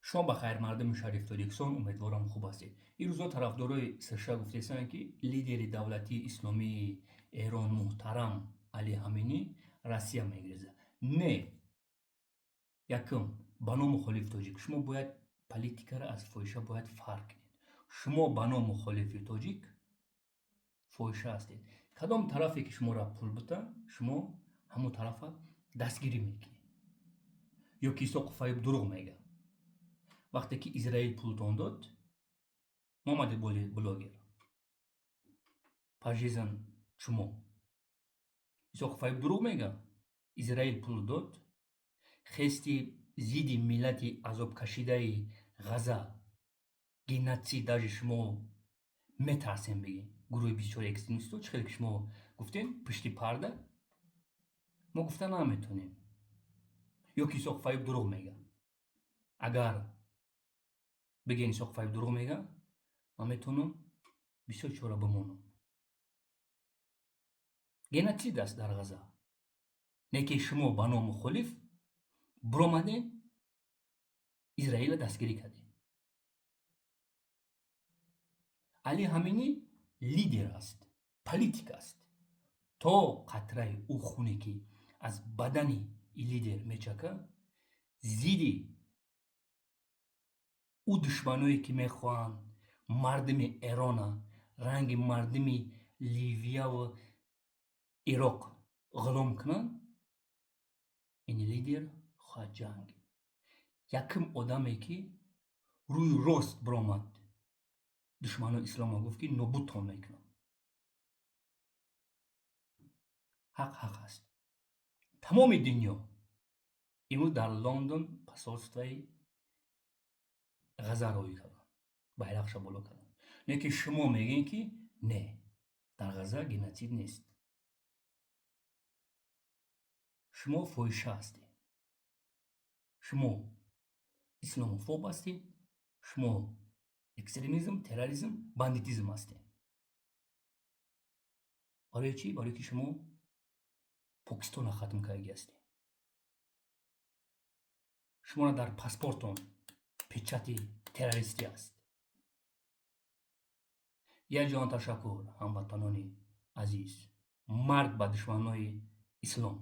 Шом ба хайр, мардуми шариф Тоҷикистон, умедворам, хуб ҳастед. Ин рӯзҳо тарафдорои США гуфтесанд, ки лидери давлатии исломии Эрон муҳтарам Али Ҳаминӣ Россия мегирезад. Не, якум, ба ном мухолифи тоҷик, шумо бояд политикаро аз фоҳиша бояд фарқ кунед. Шумо ба ном мухолифи тоҷик фоҳиша ҳастед. Кадом тарафе ки шуморо пул битан, шумо ҳамон тарафа дастгирӣ мекунед. Ё ки Исоқу Фаиб дурӯғ мегӯяд? Вақте ки Израил пултон дод, Муҳаммади блогер пажизан, шумо Исоқу Фаиб дурӯғ мегӯяд? Израил пул дод, хести зидди миллати азобкашидаи Ғаза геноцид, даже шумо метарсем бигем, гурӯҳи бисёри экстремистҳо, чӣ хеле ки шумо гуфтем пушти парда, мо гуфта наметонем. Ё ки Исоқ Фаиб дурӯғ мегӯяд? Агар бигӯен Исоқ Фаиб дурӯғ мегӯяд, ман метавонам бисёр чора бимонам. Геноцид аст дар Ғаза, не ки шумо ба ном мухолиф биромадем, Израила дастгирӣ кардем. Али Ҳаминӣ лидер аст, политик аст. То қатраи ӯ хуне ки аз бадани лидер мечака, зидди ӯ душманое ки мехоҳанд мардуми Эрона ранги мардуми Ливияву Ироқ ғулом кунанд, ин лидер хоҳад ҷанг. Якум одаме ки рӯи рост биромад, душманои исломо гуфт, ки нобудтон мекунам. Ҳақ ҳақ аст. Тамоми дунё имрӯз дар Лондон посольствои Ғаза роӣ карданд, байрақша боло карданд. Лекин шумо мегӯед, ки не, дар Ғаза геноцид нест. Шумо фоҳиша ҳастед, шумо исломофоб ҳастед, шумо экстремизм, терроризм, бандитизм ҳастед. Барои чӣ? Барое ки шумо Покистонро хатм кардагӣ ҳастед. Шуморо дар паспортон печати террористӣ аст. Як ҷаҳон ташаккур, ҳамватанони азиз. Марг ба душманои ислом!